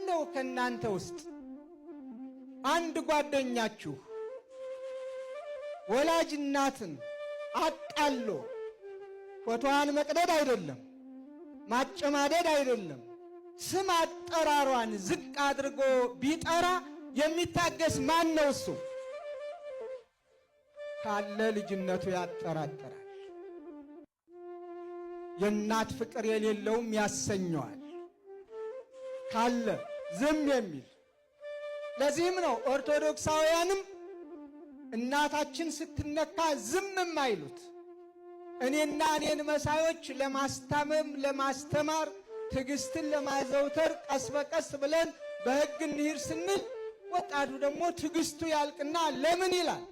ነው ከእናንተ ውስጥ አንድ ጓደኛችሁ ወላጅ እናትን አቃሎ ፎቶዋን መቅደድ አይደለም፣ ማጨማደድ አይደለም፣ ስም አጠራሯን ዝቅ አድርጎ ቢጠራ የሚታገስ ማን ነው? እሱ ካለ ልጅነቱ ያጠራጥራል። የእናት ፍቅር የሌለውም ያሰኘዋል። ካለ ዝም የሚል። ለዚህም ነው ኦርቶዶክሳውያንም እናታችን ስትነካ ዝም የማይሉት። እኔና እኔን መሳዮች ለማስታመም፣ ለማስተማር፣ ትዕግስትን ለማዘውተር ቀስ በቀስ ብለን በሕግ እንሂድ ስንል ወጣቱ ደግሞ ትዕግስቱ ያልቅና ለምን ይላል።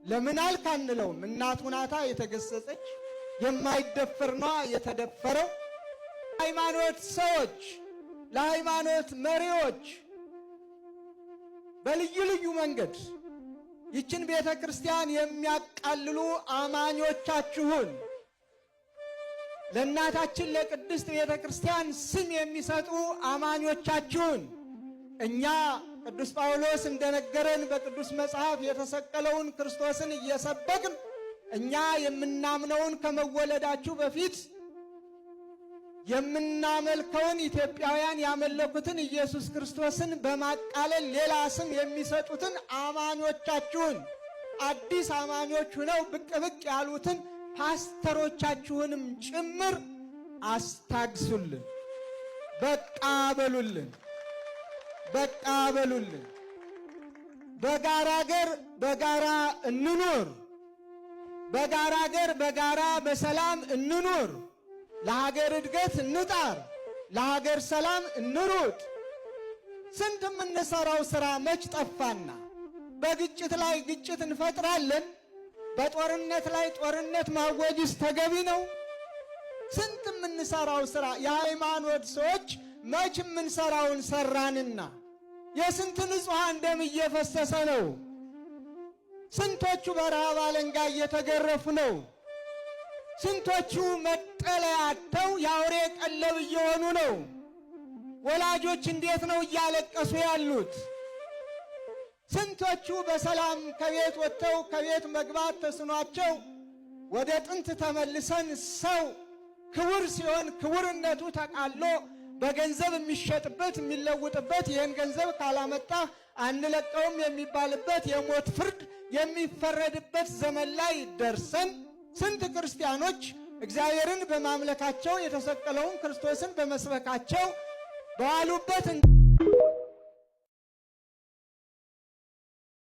ለምን አልክ አንለውም። እናቱ ናታ የተገሰጸች፣ የማይደፈር ነዋ የተደፈረው። ሃይማኖት ሰዎች፣ ለሃይማኖት መሪዎች በልዩ ልዩ መንገድ ይችን ቤተ ክርስቲያን የሚያቃልሉ አማኞቻችሁን፣ ለእናታችን ለቅድስት ቤተ ክርስቲያን ስም የሚሰጡ አማኞቻችሁን፣ እኛ ቅዱስ ጳውሎስ እንደነገረን በቅዱስ መጽሐፍ የተሰቀለውን ክርስቶስን እየሰበክን፣ እኛ የምናምነውን፣ ከመወለዳችሁ በፊት የምናመልከውን፣ ኢትዮጵያውያን ያመለኩትን ኢየሱስ ክርስቶስን በማቃለል ሌላ ስም የሚሰጡትን አማኞቻችሁን፣ አዲስ አማኞች ሁነው ብቅ ብቅ ያሉትን ፓስተሮቻችሁንም ጭምር አስታግሱልን። በቃ በሉልን። በቃ በሉልን። በጋራ አገር በጋራ እንኑር። በጋራ አገር በጋራ በሰላም እንኑር። ለሀገር እድገት እንጣር። ለሀገር ሰላም እንሩጥ። ስንት የምንሰራው ስራ መች ጠፋና በግጭት ላይ ግጭት እንፈጥራለን። በጦርነት ላይ ጦርነት ማወጅስ ተገቢ ነው? ስንት የምንሰራው ስራ፣ የሃይማኖት ሰዎች መች የምንሰራውን ሰራንና የስንት ንጹሐን ደም እየፈሰሰ ነው። ስንቶቹ በረሃብ አለንጋ እየተገረፉ ነው። ስንቶቹ መጠለያ አጥተው የአውሬ ቀለብ እየሆኑ ነው። ወላጆች እንዴት ነው እያለቀሱ ያሉት? ስንቶቹ በሰላም ከቤት ወጥተው ከቤት መግባት ተስኗቸው፣ ወደ ጥንት ተመልሰን ሰው ክቡር ሲሆን ክቡርነቱ ተቃሎ በገንዘብ የሚሸጥበት፣ የሚለውጥበት፣ ይህን ገንዘብ ካላመጣ አንለቀውም የሚባልበት፣ የሞት ፍርድ የሚፈረድበት ዘመን ላይ ደርሰን ስንት ክርስቲያኖች እግዚአብሔርን በማምለካቸው፣ የተሰቀለውን ክርስቶስን በመስበካቸው በዋሉበት